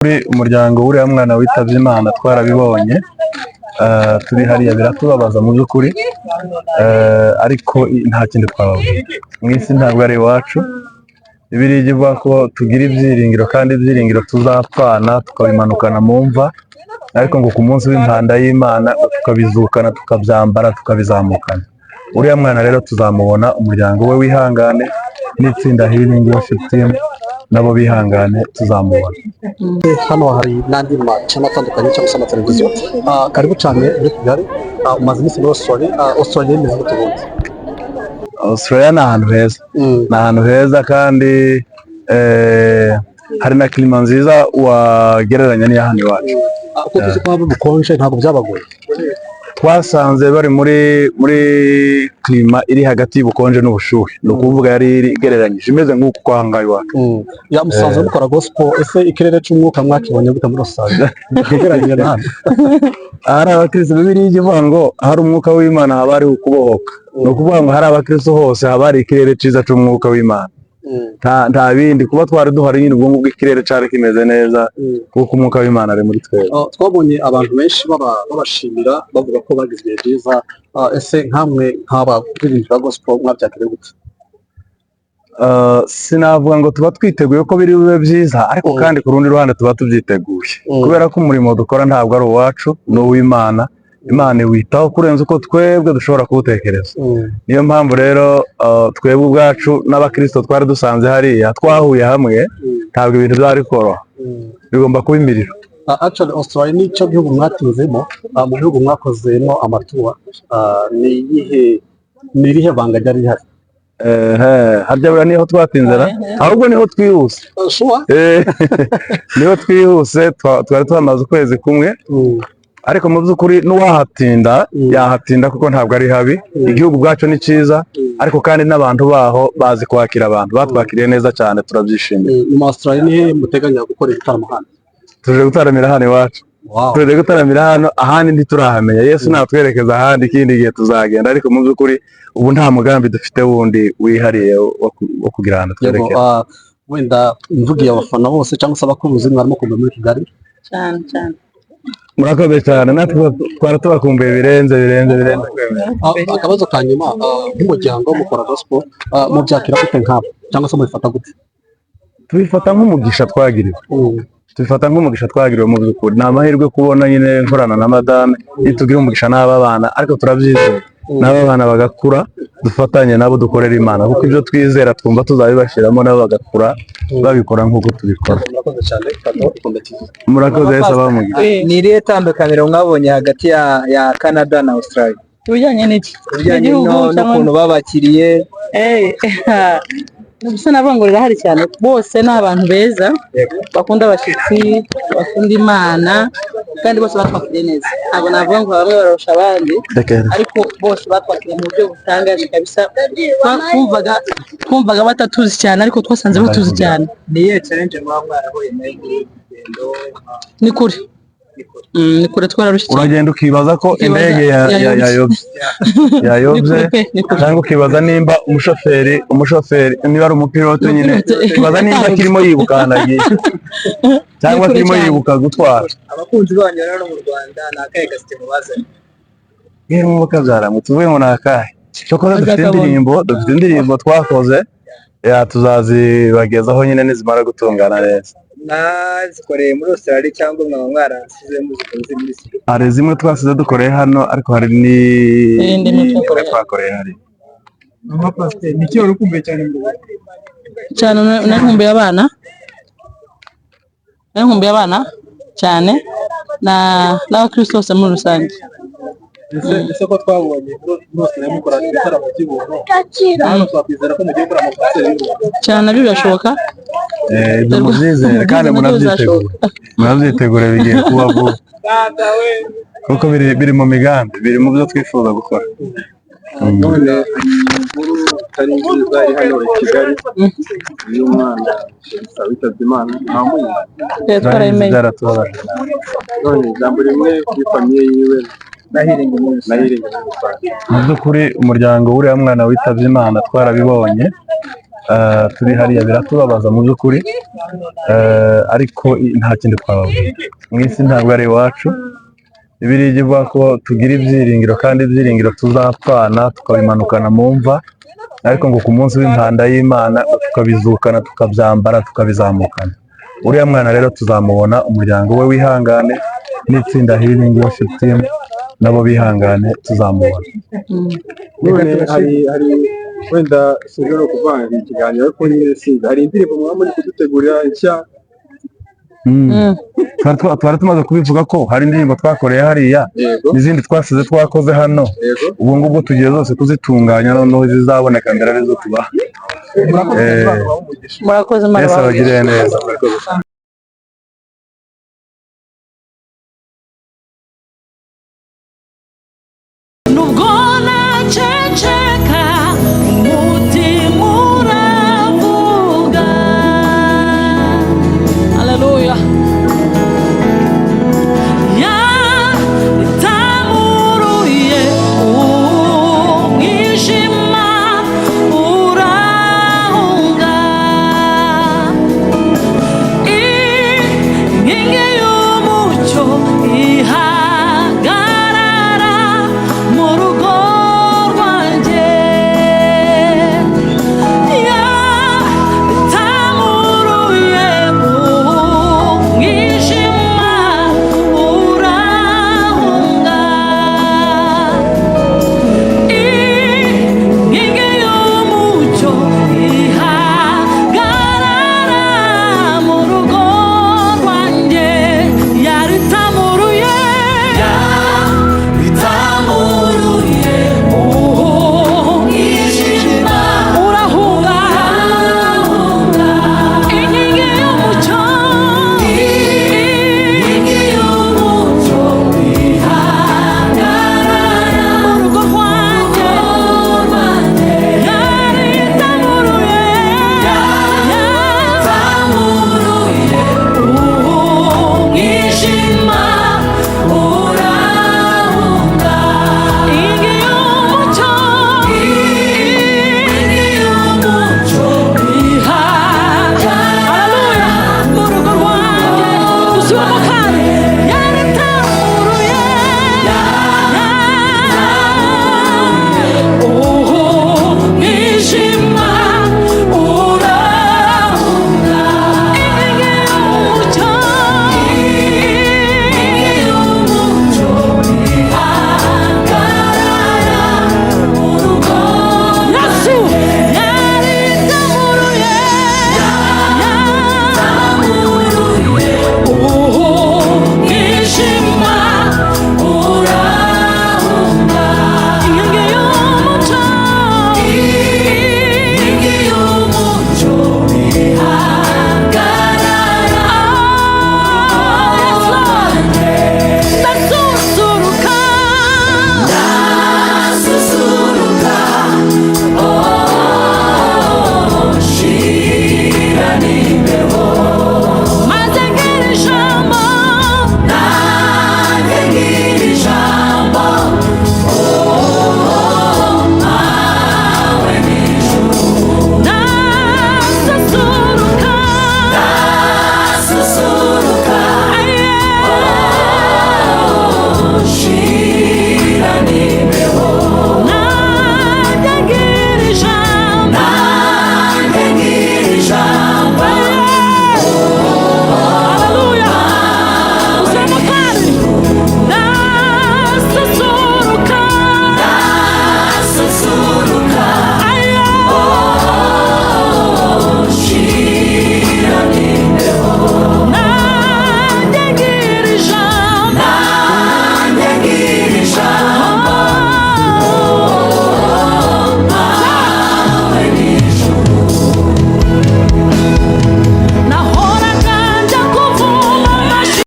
Kuri umuryango w'uriya mwana witabye Imana twarabibonye. Turi hariya biratubabaza mu by'ukuri. Ariko nta kindi twababwira. Mu isi ntabwo ari iwacu. Bibiliya ijya ivuga ko tugira ibyiringiro, kandi ibyiringiro tuzapfana tukabimanukana mu mva, ariko ngo ku munsi w'impanda y'Imana tukabizukana, tukabyambara, tukabizamukana. Uriya mwana rero tuzamubona. Umuryango we wihangane, n'itsinda Healing Worship Team nabo bihangane, tuzamubona. Hano hari n'andi macana atandukanye cyangwa se amateleviziyo. Karibu cyane muri Kigali. Umaze iminsi muri Australia. Australia imeze gute ubundi? Australia ni ahantu heza, ni ahantu heza kandi hari na climat nziza wagereranya n'iya hano iwacu. Uko tuzi ko haba ubukonje, ntabwo byabagoye? Twasanze bari muri climat iri hagati y'ubukonje n'ubushuhe, ni ukuvuga yari igereranyije, imeze nk'uko kwa ngaha iwacu. Ya, musanzwe mukora gospel. Ese ikirere cy'umwuka mwakibonye gute muri Australia ugereranyije na hano? Ahari abakristo, Bibiliya ijya ivuga ngo hari umwuka w'Imana haba hari ukubohoka. Ni ukuvuga ngo hari abakristo hose haba hari ikirere cyiza cy'umwuka w'Imana. Nta bindi, kuba twari duhari nyine, ubwo ngubwo ikirere cyari kimeze neza kuko umwuka w'Imana ari muri twebwe. Twabonye abantu benshi babashimira, bavuga ko bagize ibihe byiza. Ese nkamwe nk'abaririmbyi ba gospel mwabyakiriye gute? Sinavuga ngo tuba twiteguye ko biri bube byiza, ariko kandi ku rundi ruhande tuba tubyiteguye, kubera ko umurimo dukora ntabwo ari uwacu, ni uw'Imana. Imana iwitaho kurenza uko twebwe dushobora kuwutekereza. Niyo mpamvu rero twebwe ubwacu n'abakristo twari dusanze hariya twahuye hamwe, ntabwo ibintu byari koroha, bigomba kuba imiriro. Actually Australia ni cyo gihugu mwatinzemo mu bihugu mwakozemo amatura. Ni iyihe, ni irihe banga ryari rihari? Ehe, harya buriya niho twatinze ra? Ahubwo niho twihuse. Sure. Niho twihuse. Twari tuhamaze ukwezi kumwe, ariko mu by'ukuri n'uwahatinda yahatinda, kuko ntabwo ari habi. Igihugu ubwacu ni cyiza, ariko kandi n'abantu baho bazi kwakira abantu. Batwakiriye neza cyane, turabyishimiye. Mu Australia ni hehe muteganya gukora ibitaramo hano? Tuje gutaramira hano iwacu. Tuje gutaramira hano, ahandi ntiturahamenya. Yesu natwerekeza ahandi ikindi gihe tuzagenda, ariko mu by'ukuri ubu nta mugambi dufite wundi wihariye wo kugira ahantu Yego. twerekera. Wenda mvugiye abafana bose cyangwa se abakunzi, mwarimo kumva muri Kigali. Cyane cyane. Murakoze cyane, natwe twari tubakumbuye birenze, birenze, birenze kwemera. Akabazo ka nyuma, nk'umuryango mukora gospel, mubyakira gute nk'abo cyangwa se mubifata gute? Tubifata nk'umugisha twagiriwe. Tubifata nk'umugisha twagiriwe. Mu by'ukuri ni amahirwe kubona nyine nkorana na madame, nitugira umugisha n'aba bana, ariko turabyizeye, n'aba bana bagakura dufatanye nabo dukorera Imana, kuko ibyo twizera twumva tuzabibashyiramo, nabo bagakura babikora nk'uko tubikora. Murakoze cyane, Kado Ikombe TV. Murakoze, Yesu abahe umugisha. Ni irihe tandukaniro mwabonye hagati ya Canada na Australia? Ibijyanye n'iki? Ibijyanye N'igihugu cyangwa- n'ukuntu babakiriye. Gusa navuga ngo rirahari cyane. Bose ni abantu beza, bakunda abashyitsi, bakunda Imana, kandi bose batwakiriye neza. Ntabwo navuga ngo bamwe bararusha abandi, ariko bose batwakiriye mu buryo butangaje kabisa. Twumvaga batatuzi cyane, ariko twasanze batuzi cyane. Ni iyihe challenge mwaba mwarahuye nayo muri uru rugendo? Ni kure. Ni kure, twararushye cyane. Uragenda ukibaza ko Ukibaza indege yayobye. yayobye, yayobye. Ni kure pe, ni kure. Cyangwa ukibaza nimba umushoferi niba ari umupilote nyine, Umupilote. ukibaza nimba akirimo yibuka ahantu agiye cyangwa Ni kure akirimo cyane. yibuka gutwara. Abakunzi banyu rero mu Rwanda, ni akahe gasike mubazanye? Yewe mwuka byara, tuvuge ngo ni akahe? Cyokora dufite Azakabona. indirimbo, dufite indirimbo twakoze ya, tuzazibagezaho nyine nizimara gutungana neza. Mwazikoreye muri Australia cyangwa mwaba mwarasize muzikoze muri studio? Hari zimwe twasize dukoreye hano, ariko hari N'indi imwe n'imwe twakoreye. twakoreye hariya. Mama Pasiteri, ni iki wari ukumbuye cyane mu Rwanda? Cyane nari nkumbuye abana, nari nkumbuye abana cyane n'abakristo bose muri rusange. Ese ko twabonye muri Australia mukora ibitaramo by'ubuntu, hano twakwizera ko mugiye gukora amakonseri y'ubuntu? Cyane, nabyo birashoboka. Ibyo mubyizere kandi Nabyo munabyitegure, munabyitegure, bigiye kuba vuba, kuko biri mu migambi, biri mu byo twifuza gukora. None inkuru itari nziza iri hano i Kigali y'umwana witabye Imana, ntamuzi? Twarabimenye. Byaratubabaje. None ijambo rimwe kuri famille yiwe Na Healing muri na rusange. Healing muri rusange. Mu by'ukuri umuryango w'uriya mwana witabye Imana twarabibonye. Turi hariya biratubabaza mu by'ukuri. Ariko nta kindi twababwira. Mu isi ntabwo ari iwacu. Bibiliya ivuga ko tugira ibyiringiro, kandi ibyiringiro tuzapfana tukabimanukana mu mva, ariko ngo ku munsi w'impanda y'Imana tukabizukana, tukabyambara, tukabizamukana. Uriya mwana rero tuzamubona. Umuryango we wihangane, n'itsinda Healing Worship Team nabo bihangane, tuzamubona. None hari wenda sinzi no kuvanga ikiganiro, ariko nyine sinzi, hari indirimbo mwaba muri kudutegurira nshya? Twari tumaze kubivuga ko hari indirimbo twakoreye hariya n'izindi twasize twakoze hano. Ubu ngubwo tugiye zose kuzitunganya, noneho zizaboneka mbere arizo tubaha. Murakoze, Imana ibahe umugisha. Murakoze, Imana Yesu ibahe abagirire umugisha. neza, murakoze.